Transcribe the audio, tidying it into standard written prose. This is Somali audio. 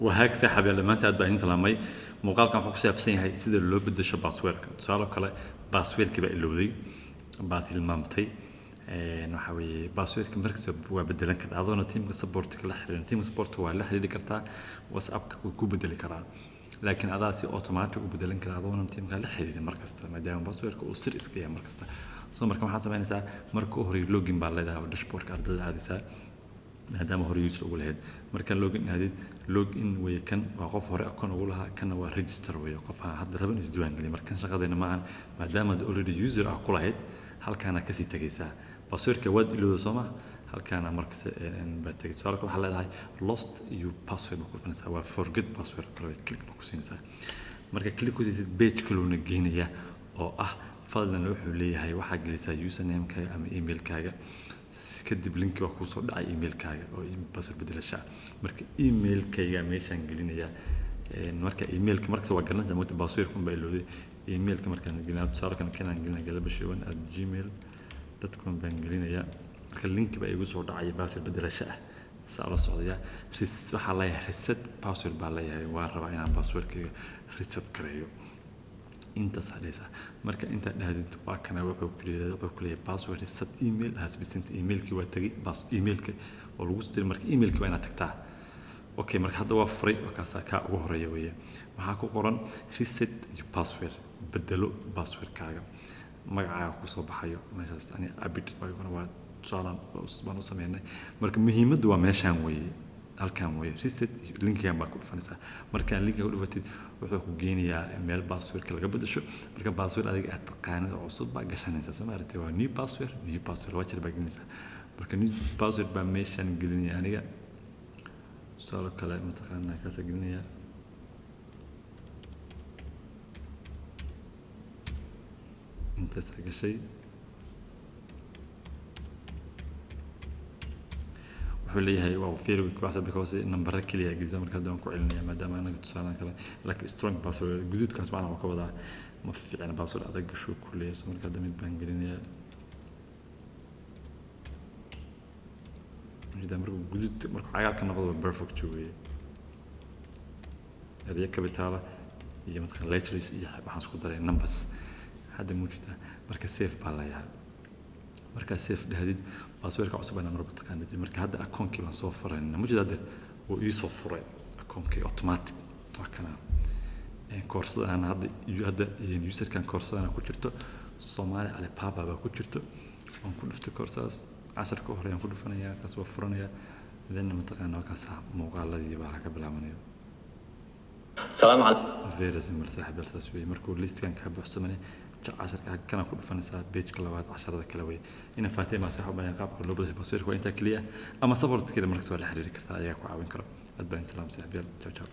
Wahaag saaxiib yaal, maanta aad baa idin salaamay. Muuqaalkan wuxuu ku saabsan yahay sida loo beddesho passwordka. Tusaale kale, passwordkii baa ilowday, baad hilmaamtay. Waxa weeye passwordka markasta waa bedelan kartaa adoona teamka supportka la xiriirin. Teamka supportka waa la xiriiri kartaa, WhatsAppka way ku bedeli karaan, laakiin adaa si automatic u bedelan kara adoona teamka la xiriirin markasta, maadaama passwordka uu sir iska yahay markasta. So marka maxaad samaynaysaa? Marka u horey login baa leedahay oo dashboardka ardayda aadaysaa, maadaama hore user ugu lahayd. Marka login aadid, login weye. Kan waa qof hore account ugu lahaa, kanna waa register weye, qof aan hadda raban isdiiwaan gelin. Marka kan shaqadeena ma ahan, maadaama aad already user ah ku lahayd, halkaana kasii tegaysaa. Passwordka waad ilowda, soo ma? Halkaana markas baad tegay. Tusaale kale, waxaa leedahay lost your password baa ku dhufanaysaa, waa forget password kale way, click baa ku siinaysaa. Marka click ku siisid, page kaluuna geenaya oo ah fadlan wuxuu leeyahay waxaa gelisaa username-kaaga ama email-kaaga. Kadib linki baa kuusoo dhacay email-kaaga oo password bedelasha. Marka email-kayga meeshaan gelinayaa. Marka email-ka markasta waa garanaysaa, mogta passwordka unbaa ilowday. Email-ka markaan gelinaa, tusaale kan kanaan gelinaya, galabashiwan@gmail.com baan gelinayaa. Marka linki baa igu soo dhacaya password bedelasho ah, saa ula socdaya. Waxaa leeyahay reset password baa leeyahay, waan rabaa inaan passwordkayga reset gareeyo. Intaas hadhaysaa. Marka intaad dhahdid, waa kana, wuxuu ku leeyahay password reset email has been sent. Emailkii waa tagay, bas emailka oo lagu soo diray. Marka emailkii waa inaad tagtaa. Okay, marka hadda waa furay, waa kaasaa kaa ugu horeeya weeye. Waxaa ku qoran reset your password, bedelo passwordkaaga. Magacaaga kusoo baxayo meeshaas, ani Abid waa tusaalaan baan u sameynay. Marka muhiimaddu waa meeshaan weeye, halkan weeye, reset linkigan baa ku dhufanaysaa. Markaan linkiga ku dhufatid, wuxuu ku geenayaa meel passwordka laga bedesho. Marka password adiga aad taqaanid oo cusub baa gashanaysaa, soo maaragtay? Waa new password, new password laba jeer baa gelinaysaa. Marka new password baa meeshaan gelinaya aniga. Tusaale kale, mataqaanaa, kaasaa gelinaya. Intaasaa gashay. Wuxuu leeyahay waa very weak password because nambaro keliya gelisa. Marka hadda waan ku celinaya, maadaama anaga tusaalahan kale, laakiin strong password guduudkaas macnaha wuxuu ka wadaa ma fiicna, password adag gashuu ku leeyahay. So marka hadda mid baan gelinayaa. Markuu guduud, markuu cagaarka noqdo, waa perfect weeye. Eryo capital iyo mataqaan letters iyo waxaan isku daray numbers hadda muujida. Marka save baa leeyahay. Markaa save dhahdid, passwordka cusub ayna marba taqaanid. Marka hadda akoonkii baan soo furayna. Muujida, hadda wuu ii soo furay akoonkii automatic. Waa kana koorsadaan hadda userkan koorsadana ku jirto, Somali Alibaba baa ku jirto. Waan ku dhuftay koorsadaas, casharka hore ayaan ku dhufanayaa, kaas waa furanayaa. Then mataqaana, waa kaas, muuqaaladii baa ka bilaabanaya. Salaamu calaykum. Very simple, saaxiib, saas weeye. Markuu listkan kaa buuxsamane, casharka kana ku dhufanaysaa, pageka labaad casharada kale wey. Ina faatay maa saaxiib badan qaabka loo badasho passwordka waa intaa keliya, ama support kale markas waa la xiriiri kartaa, ayagaa ku caawin karo. Aad baan salaam saaxiib yaal. Ciao ciao.